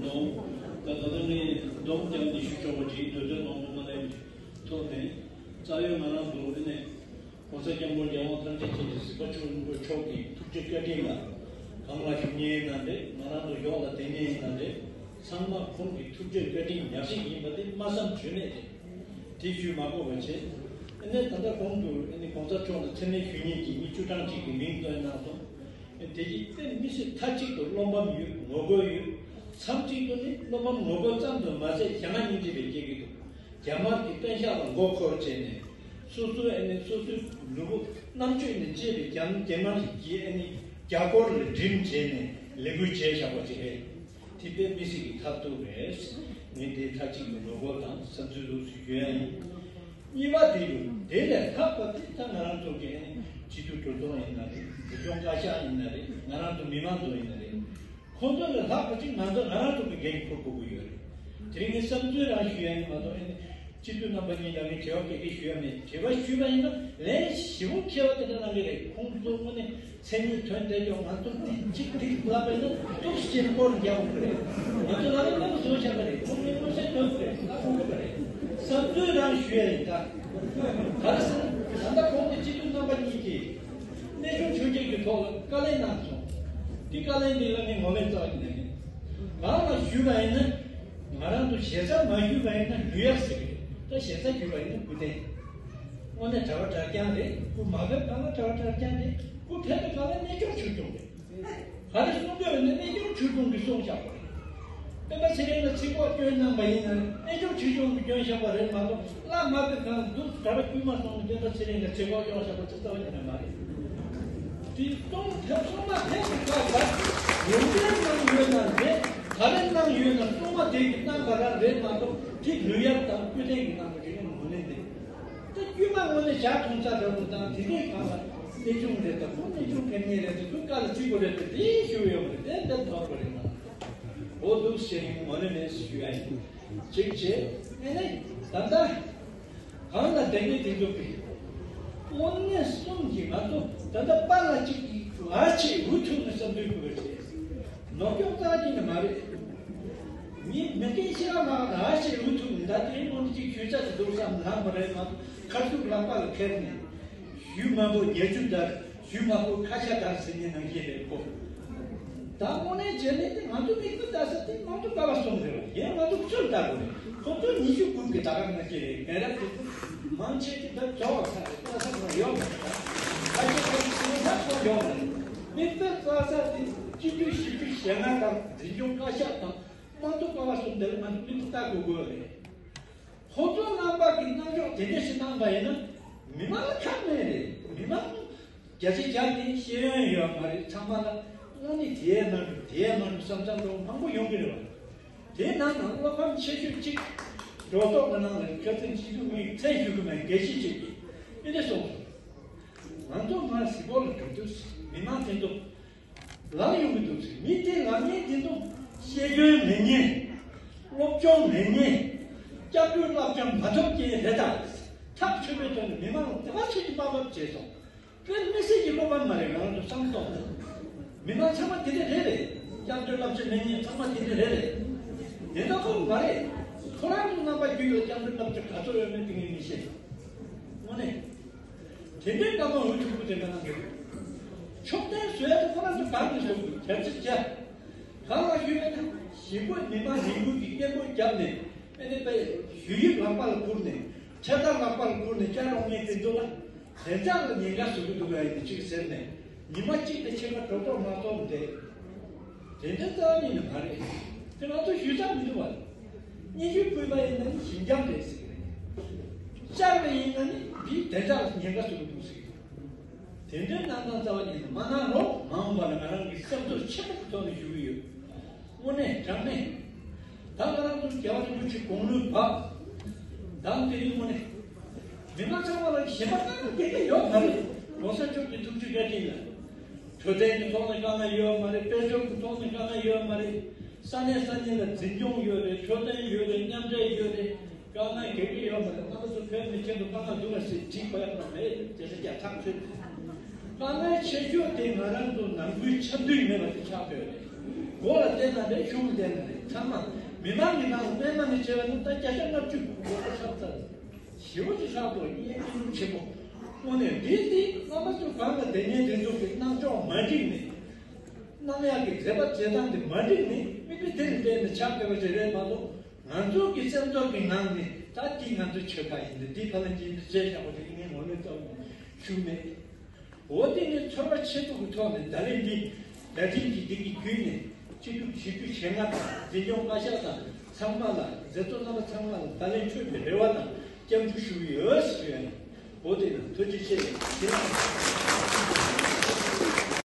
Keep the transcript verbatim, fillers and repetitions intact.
ད་ད་ལྟ་ངས་སྡོམ་རྒྱབ་ནས་ཞུ་ཆོག་པ་ཅིག་འདོད་དོན་མང་པོ་མ་ལས་ཐོག་ནས་རྩ་བའི་ང་རང་ཚོ་ཨ་ནས་༸གོང་ས་༸སྐྱབས་མགོན་རྒྱལ་དབང་ཐམས་ཅད་མཁྱེན་ཅིང་གཟིགས་པ་མཆོག་རིན་པོ་ཆེ་མཆོག་གི་ཐུགས་རྗེ་བཀའ་དྲིན་ལ་གང་ལ་ཞུགས་མཁན་ཡིན་ན་རེད། ང་རང་ཚོ་ཡོངས་ལ་དེ་ནས་ཡིན་ན་རེད། ཚང་མ་ཁོང་གི་ཐུགས་རྗེ་བཀའ་དྲིན་ཉག་གཅིག་ཡིན་པ་དེ་སྨྲ་བསམ་བརྗོད་མེད་རེད། དེ་ཞུས་མ་དགོས་པ་བྱས། ཨ་ནས་ད་ལྟ་གོང་དུ་ཨ་ནི་༸གོང་ས་མཆོག་ལ་མཚན་སྨད་ཞུ་མཁན་གྱི་མི་བཅུ་གྲངས་གཅིག་གི་མིང་བཏོན་གནང་སོང་། དེ་གཅིག་དཔེ་མི་སྲིད་མཐའ་གཅིག་ཏུ་བློ་ཕམ་ཡོད། ངོ་རྒོལ་ཡོད། མཚམས་གཅིག་ཏུ་ནི་བློ་ཕམ་ངོ་རྒོལ་ཙམ་དུ་མ་ཟད་ཞེ་དྲག་སྙིང་རྗེ་བའི་སྐྱེ་གི་འདུག་རྒྱ་དམར་གྱི་སྟོན་ཤག་ལ་མགོ་འཁོར་བྱས་ནས་སོ་སོའི་ཨ་ནི་སོ་སོའི་ལུས་པོ་རྣམ་དཔྱོད་ནས་གཅེས་པའི་རྒྱ་རྒྱ་དམར་གྱི་ཨ་ནི་རྒྱ་སྒོར་ལ་འགྲིམ་བྱས་ནས་ལས་འགུལ་བྱས་བཞག་པ་ཅིག་རེད། དེ་དཔེ་མི་སྲིད་ཀྱི་ཐབས་སྡུག་རེད། ངས་དེ་མཐའ་གཅིག་ཏུ་ངོ་རྒོལ་དང་བསམ་ཚུལ་ལུགས་སུ་ཞུ་ཡ་ཡིན། གཉིས་པ་དེ་ཡིན། དེ་ལས་ལྷག་པ་དེ་ད་ང་རང་ཚོ་གི་ཨ་ནི་སྤྱི་འཐུས་གྲོས་ཚོགས་ཡིན་ན་རེད། འཛིན་སྐྱོང་བཀའ་ཤག་ཡིན་ན་རེད། ང་རང་ཚོ་མི་མང་ཚོ་ཡིན་ན་རེད། ཁོང་ཚོ་ལས་ལྷག་པ་ཅིག་ང་ཚོ་ང་རང་ཚོ་གི་འགན་འཁུར་དགོས་ཀྱི་ཡོད་རེད། དེ་རིང་ངས་བསམ་ཚུལ་རང་ཞུ་ཡ་ཡིན་མ་གཏོགས་ཨ་ནི་སྤྱི་འཐུས་རྣམ་པ་གཉིས་ལ་ངས་དྲི་བ་ག་གེ་ཞུ་ཡ་མེད། དྲི་བ་ཞུས་པ་ཡིན་ན་ལན་ཞིབ་པོ་མཁས་པ་དེ་འདྲ་གནང་གི་རེད། ཁོང་ཚོ་དངོས་གནས་མཚན་ཉིད་དོན་དེ་ཀྱང་ང་ཚོ་ནི་གཅིག་སྒྲིལ་ལབ་པ་ཡིན་ན་སྟོབས་ཆེན་པོར་འགྱངས་དགོས་རེད། ང་ཚོ་ལ་ལ་ལ་བཟོ་བཞག་པ་རེད། ཁོང་ཚོའི་མངོན་གསལ་དོན་དུ་རེད། ལ་ཁོང་གི་པ་རེད། བསམ་ཚུལ་རང་ཞུ་ཡ་ཡིན་ད། ག་རེ་ཟེར་ན་ད་ལྟ་གོང་དུ་སྤྱི་འཐུས་རྣམ་པ་གཉིས་ཀྱིས་གནས་ཆུང་ཆུང་བཅས་ཀྱི་ཐོག་ལ་བཀའ་ལན་གནང་སོང་། འདི་བཀའ་ལན་འདི་ལ་ངས་ངོ་མས་རྩ་བ་ནས་ནས་རང་ལ་ཞུས་པ་ཡིན་ན། ང་རང་ཚོ་ཞེ་ས་མ་ཞུས་པ་ཡིན་ན་ལུས་ཡག་ཟེར་གི་རེད། ད་ཞེ་ས་ཞུས་པ་ཡིན་ན་སྐུ་བསྟན། དངོས་གནས་གྲྭ་པ་གྲྭ་རྐྱང་རེད། སྐུ་མ་ཕེབས་གང་ལ་གྲྭ་པ་གྲྭ་རྐྱང་རེད། སྐུ་ཕེབས་པའི་གང་ལ་གནས་སྐྱོང་ཆོས་སྐྱོང་རེད། ག་རེ་གསུང་དགོས་ཡོད་ན་གནས་སྐྱོང་ཆོས་སྐྱོང་གི་གསུང་བཞག་པ་རེད། སྤེན་པ་ཚེ་རིང་ལ་ཚིག་གོ་སྐྱོན་གནང་པ་ཡིན་ན་གནས་སྐྱོང་ཆོས་སྐྱོང་གི་སྐྱོན་བཞག་པ་རེད་མ་གཏོགས་བླ་མ་དེ་གང་འདུག་ག་རེ་དཀྱུས་མ་སོང་ནས་སྤེན་པ་ཚེ་རིང་ལ་ཚིག་གོ་སྐྱོན་བཞག་པ་ཅི་ལྟ་བ་ཡིན་ན་མ་རེད། དེ་གཏོང་ཐབས་གཏོང་མ་ཐེབས་ཀྱི་སྐབས་ལ་ཡོན་ཏན་གནང་ཡོད་ན་རེད། ག་རེ་གནང་ཡོད་ན་གཏོང་མ་ཐེབས་ཀྱི་གནང་བ་རང་རེད་མ་གཏོགས་དེ་ལུས་ཡག་དང་སྐུ་བསྟན་གྱི་གནང་བ་རེད་ངོ་ནས་འདི། ད་དཀྱུས་མ་དངོས་གནས་ཞག་ཐུང་ཚ་འདྲ་པོ་དང་དེ་ནས་གང་ལ་གནས་ཆུང་རེད། ད་ཁོ་གནས་ཆུང་གལ་གནད་རེད། དེ་ཚོ་བཀའ་ལ་བརྩི་དགོས་རེད། དེ་དེ་ཞུ་ཡོད་མ་རེད། དེ་འདི་ཐོག་པ་རེད་ང་། འོ་འདུག་ཞེས་ངོ་ནས་མེད་ཞུ་ཡ་ཡིན། གཅིག་བྱས་ཨེ་ནས་ད་ལྟ་གང་ལ་དེ་ནས་དེ་ཚོ་གི་དངོས་གནས་གསུམ་གྱི་ང་ཚོ་ད་ལྟ་པ་ལ་གཅིག་གི་ལ་ཆེས་འུ་ཐུག་ནས་བསམ་ཚུལ་དགོས་པ་རེད། ནོར་སྐྱོང་རྩ་གཅིག་ནས་མ་རེད། མི་མི་སྐད་ཤེས་ར་མ་ར་ཞེས་འུ་ཐུག་ད་དེའི་སྔོན་གཅིག་ཞུས་ཚ་ཞིག་འདུག་བསམ་ལངས་པ་རེད་མ་གཏོགས་ཁ་ཐུག་ལག་པ་ལ་ཁྱེར་ནས་ཞུས་མ་པོ་ཉེ་ཆུ་དར་ཞུས་མ་པོ་ཁ་ཤ་དར་ཟེར་ནས་ནང་བཞིན་རེད་ཁོ། ད་དངོས་གནས་བྱས་ནས་དེ་ང་ཚོ་མི་ཁུ་ལྟ་ས་དེ་ང་ཚོ་ཀ་བ་སོང་རེད་བ། ཡང་ང་ཚོ་ཚུར་ལྟ་དགོས་རེད། ཁོ་ཚོ་ཉི་ཤུ་དགུ་གི་ད་ག་ནང་བཞིན་རེད། མེ་རབ་དེ་ཚོ་མང་ཆེ་གི་ད་བྱ་བ་ཁ་རེད། ལྟ་ས་ཁོ་ཡོད་མ་རེད། ད་ཁ་ཤ་ཁ་ཤ་ཁ་ཤ་ཁོ་ཡོད་མ་རེད། མི་ཁུ་ལྟ་ས་དེ་སྤྱི་འཐུས་བཞི་བཅུ་ཞེ་ལྔ་དང་འཛིན་སྐྱོང་བཀའ་ཤག་དང་། དམངས་གཙོ་ཀ་བ་གསུམ་དེར་ང་ཚོ་མི་ཚོ་ལྟ་དགོས་དགོས་རེད། ཁོང་ཚོ་རྣམ་པ་གི་རྣམ་འཇོག་དེ་འདྲ་ཞིག་གནང་པ་ཡིན་ན་མི་མང་ལ་ཁག་མེད་རེད། མི་མང་བརྒྱ་ཆ་བརྒྱ་ནི་ཤེས་ཡོན་ཡོད་མ་རེད། ཚང་མ་ལ་དངོས་གནས་དེའི་ནང་དུ་དེའི་ནང་དུ་བསམ་བསམ་འགྲོ་མང་པོ་ཡོང་གི་རེད་བ། དེའི་ནང་ནང་བློ་ཕམ་ཆེ་ཤོས་གཅིག་འགྲོ་ཐོག་གི་ནང་ལ་ཁ་སང་སྤྱི་འཐུས་མི་མཚན་ཞུ་གི་མེད་དགེ་བཤེས་གཅིག་གིས་ཨེ་འདྲ་གསུངས་སོང་། ང་ཚོ་མར་གཟིགས་སྐོར་ལ་འགྲོ་དུས་མི་མང་དེ་ཚོ། ལམ་ཡོང་གི་འདུག་ཟེར། མི་དེ་ལམ་ངན་དེ་ཚོ་ཤེས་ཡོན་མེད་མཁན། སློབ་སྦྱོང་མེད་མཁན། སྐྱབས་འགྲོའི་བསླབ་བྱ་མ་ཐོབ་མཁན་རེད་ད། ཐག་ཆོད་པའི་ཐོག་ནས་མི་མང་ལ་དེ་བ་ཆེ་ཆེ་དཔའ་བབ་བྱས་སོང་། དཔེ་མི་སྲིད་ཀྱི་བློ་ཕམ་མ་རེད། ང་རང་ཚོ་བསམ་བློ་གཏོང་། མི་མང་ཚང་མ་དེ་འདྲ་རེད་རེད། སྐྱབས་འགྲོའི་བསླབ་བྱ་མེད་མཁན་ཚང་མ་དེ་འདྲ་རེད་རེད། དེ་འདྲ་ཁོ་མ་རེད། ཁོ་རང་ཚོ་རྣམ་པ་རྒྱུད་ལ་སྐྱབས་འགྲོའི་བསླབ་བྱ་ག་ཚོད་ཡོད་མེད་དེ་ངས་མི་ཤེས། དངོས་གནས། དེ་འདྲའི་སྐར་མ་འུ་ཐུག་པོ་དེ་འདྲ་གནང་གི་རེད། ཕྱོགས་གཏན་བཟོ་ཡ་དེ་ཁོ་རང་ཚོ་གང་གི་བཟོ་དགོས་གལ་ཆེ་བྱ། གང་ལ་ཞུས་པ་ན་ཞིང་པ་མི་མང་རིང་པོ་གི་སྐད་འབོད་བརྒྱབ་ནས་ཨེ་ནས་པའི་ཞུ་ཡིག་ལག་པ་ལ་བསྐུར་ནས་འཕྲེད་དར་ལག་པ་ལ་བསྐུར་ནས་བསྐྱར་འོང་མཁན་དེ་ཚོ་ལ་བདེ་འཇགས་ལ་ཉེན་ཁ་བཟོ་གི་འདུག་ག་ཡིན་གཅིག་ཟེར་ནས་ཉི་མ་གཅིག་ནས་ཕྱེད་ཀ་གྲོད་ཐོག་མ་གཏོང་བསྡད། དེ་འདྲ་རྩ་བ་ཉིད་ནས་མ་རེད། དེ་ང་ཚོ་ཞུ་ས་མི་འདུག་བ། སྙན་ཞུ་ཕུལ་བ་ཡིན་ན་ནི་ཞི་འཇམ་རེད་ཟེར་གི་རེད། བཅར་བ་ཡིན་ན་ནི་འདིའི་བདེ་འཇགས་ལ་ཉེན་ཁ་བཟོ་གི་འདུག་ཟེར་གི་རེད། དེ་འདྲའི་གནས་སྟངས་རྩ་བ་ཉིད་ནས་མ་གནང་རོགས། མ་འོངས་པ་ལ་ང་རང་གི་སེམས་ཚོར་ཆེན་པོ་གི་ཐོག་ནས་ཞུ་གི་ཡོད། དངོས་གནས་དྲང་གནས། ད་ང་རང་ཚོ་རྒྱལ་བ་རིན་པོ་ཆེ་དགུང་ལོའི་བབ། ད་དེ་རིང་དངོས་གནས། མི་མང་ཚང་མ་ལ་གཞན་པ་གང་གི་སྐད་ཆ་ཡོད་མ་རེད། ༸གོང་ས་མཆོག་གི་ཐུགས་རྗེ་བཀའ་དྲིན་ལ། འཕྲོད་བསྟེན་གྱི་ཐོག་ནས་དཀའ་ངལ་ཡོད་མ་རེད། དཔལ་འབྱོར་གྱི་ཐོག་ནས་དཀའ་ངལ་ཡོད་མ་རེད། ས་གནས་ས་གནས་ལ་འཛིན་སྐྱོང་ཡོད་རེད། འཕྲོད་བསྟེན་ཡོད་རེད། མཉམ་འབྲེལ་ཡོད་རེད། དཀའ་ངལ་ག་གེ་ཡོད་མ་རེད། རྣམ་པ་ཚོ་བོད་མི་ཆེན་པོ་དཀའ་ངལ་འདུག་ལ་ཟེར་དྲིས་དགོས་ཡ་མ་རེད། རྒྱལ་ས་རྒྱ་ཐག་ཆོད། དཀའ་ངལ་ཆེ་ཤོས་དེ་ང་རང་ཚོ་ནང་ཁུལ་ཆབ་མདོ་མེད་པ་དེ་ཆགས་བསྡད་ཡོད་རེད། འོ་ལ་བལྟས་ན་རེད། གཞུང་ལ་བལྟས་ན་རེད། ཚང་མ་མི་མང་གི་ནང་དུ་པད་མ་ནས་བྱས་པ་ནི་ད་བརྒྱ་ཆ་ལྔ་བཅུ་འགོ་པ་ཧྲག་ཚར། ཞེ་པོ་ཅིག་ཧྲག་འདུག་སྙན་ཐིག་ཆེན་པོ། དངོས་གནས་འདི་འདི་སྔ་མ་ཚོ་གང་ལ་དེ་ཉིད་དེ་ཚོ་གི་གནང་ཕྱོགས་མ་འགྲིག་ནས། གནང་ཡག་གི་མཛད་པ་མཛད་སྟངས་དེ་མ་འགྲིག་ནས་མིག་དཔེ་དེ་ལ་བལྟས་ནས་ཆགས་དགོས་པ་ཞིག་རེད་མ་གཏོགས། ང་ཚོ་གི་སེམས་ཚོར་གྱི་ངང་ནས་ད་འདི་ང་ཚོ་ཆོལ་ཁ་ཡིན་འདི་འདི་ཕ་ལ་འདི་འདི་བྱས་བཞག་པ་དེ་ངས་ངོ་མ་རྩ་བ་ནས་ཞུ་མེད། འོ་དེ་ནི་ཚོར་བ་ཆེན་པོ་གི་ཐོག་ནས་ད་རེས་འདི་བརྡ་འཕྲིན་གྱི་འདི་གི་བརྒྱུད་ནས་སྤྱི་འཐུས་བཞི་བཅུ་ཞེ་ལྔ་དང་འཛིན་སྐྱོང་བཀའ་ཤག་དང་ཚང་མ་ལ་མཛད་གཙོ་རྣམ་པ་ཚང་མ་ལ་བརྡ་ལན་འཕྲོད་པའི་རེ་བ་དང་སྐྱབས་འཇུག་ཞུ་གི་ཡོད་ཞུ་ཡ་ཡིན། འོ་དེ་ནི་ཐུགས་རྗེ་ཆེ།